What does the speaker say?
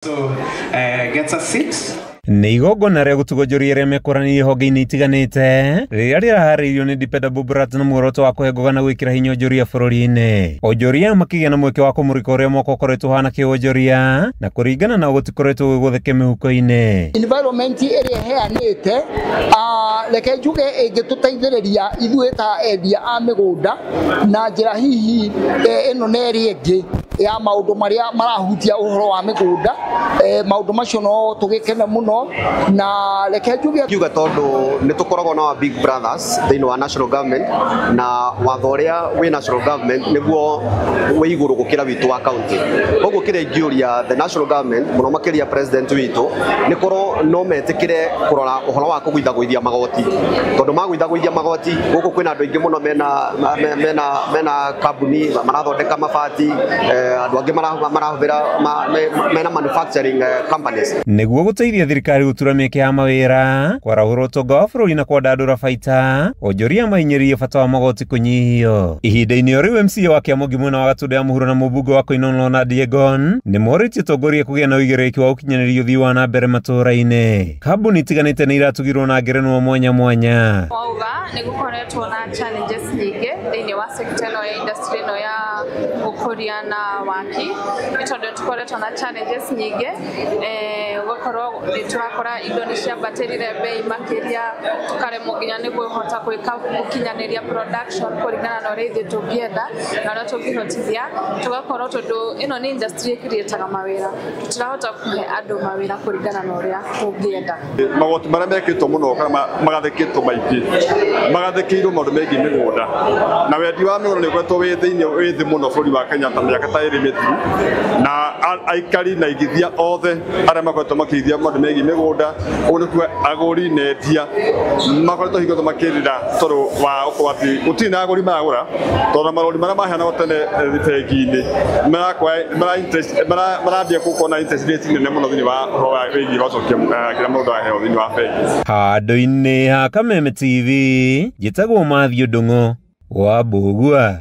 So get a seat. Nĩ igongona rĩa gũtuga onjoria arĩa mekũranĩire honge-inĩ itiganĩte rĩrĩa rĩraharĩirio nĩ Dependable Brands na muoroto wa kũhe ngoga na gwĩkĩra hinya onjoria bũrũri-inĩ. Onjoria makĩgĩa na mweke wa kũmũrĩka ũrĩa mwaka ũkoretwo ũhana kĩwonjoria na kũringana nao gũtikoretwo gwĩ gũtheke mĩhuko-inĩ. Environment ĩrĩa ĩheanĩte, reke njuge ĩngĩtũteithĩrĩria ithuĩ ta endia a mĩgũnda na njĩra hihi ĩno na ĩrĩa ĩngĩ ya maũndũ marĩa marahutia ũhoro wa mĩgũnda, maũndũ macio no tũgĩkene mũno na reke njuge ngiuga tondũ nĩ tũkoragwo na big brothers thĩinĩ wa national government, na watho ũrĩa wĩ national government nĩguo wĩ igũrũ gũkĩra witũ wa county. Koguo kĩrĩa ingĩũria the national government, mũno makĩria president witũ, nĩ korwo no metĩkĩre kũrora ũhoro wa kũgũithagũithia magoti, tondũ magũithagũithia magoti gũkũ kwĩna andũ aingĩ mũno mena kambuni marathondeka mabati, andũ angĩ marahũthĩra mena manufacturing companies. Nĩguo gũteithia thirikari gũtura mĩeke ya mawĩra, kwarahũra ũtonga wa bũrũri na kwandandũra baita, onjoria mahinyĩrĩirie bata wa magoti kũnyihio. Ihinda-inĩ o rĩu MCA wa Kĩamũngi mwena wa Gatũndũ ya Mũhuro na mũmbunge wa Koinange Leonard Yegon nĩ morĩtie atongoria kũgĩa na ũigĩrĩrĩki wa gũkinyanĩria ũthii wa na mbere matũũra-inĩ. Kambuni itiganĩte nĩ iratugirwo na ngerenwa mwanya mwanya. Wauga nĩ gũkoretwo na challenges nyingĩ thĩinĩ wa sector ĩno ya industry ĩno ya ũkũria na waki, nĩ tondũ tũkoretwo na challenges nyingĩ, ũgakorwo nĩ tũrakora indo nĩ ciambatĩrire bei makĩria, tũkaremwo nginya nĩ kũhota gwĩka gũkinyanĩria production kũringana na ũrĩa ithuĩ tũngĩenda na ũrĩa tũngĩhotithia, tũgakorwo tondũ ĩno nĩ industry ĩcreataga mawĩra, tũtirahota kũhe andũ mawĩra kũringana na ũrĩa tũngĩenda. Magoti marĩa mekĩtwo mũno kana magathĩkĩtwo maingĩ magathĩkĩirwo maũndũ megiĩ mĩgũnda, na wendi wa mĩgũnda nĩ ũkoretwo wĩ thĩinĩ wĩ thĩ mũno bũrũri wa Kenya ta mĩaka ta ĩrĩ mĩthiru, na aikari na igithia othe arĩa makoretwo makĩigithia maũndũ megiĩ mĩgũnda, ũguo nĩ kuga agũri na endia makoretwo hingo makĩrĩra tondũ wa gũkorwo atĩ gũtirĩ na agũri maragũra, tondũ na marũni marĩa maheanagwo tene bengi-inĩ marambia gũkorwo na interest rate nene mũno thĩinĩ wa ũhoro wa wĩgiĩ gwacokia kĩrĩa mũndũ araheo thĩinĩ wa bengi. Handũ-inĩ ha Kameme TV, njĩtagwo Matthew Ndung'u wa Mbũgua.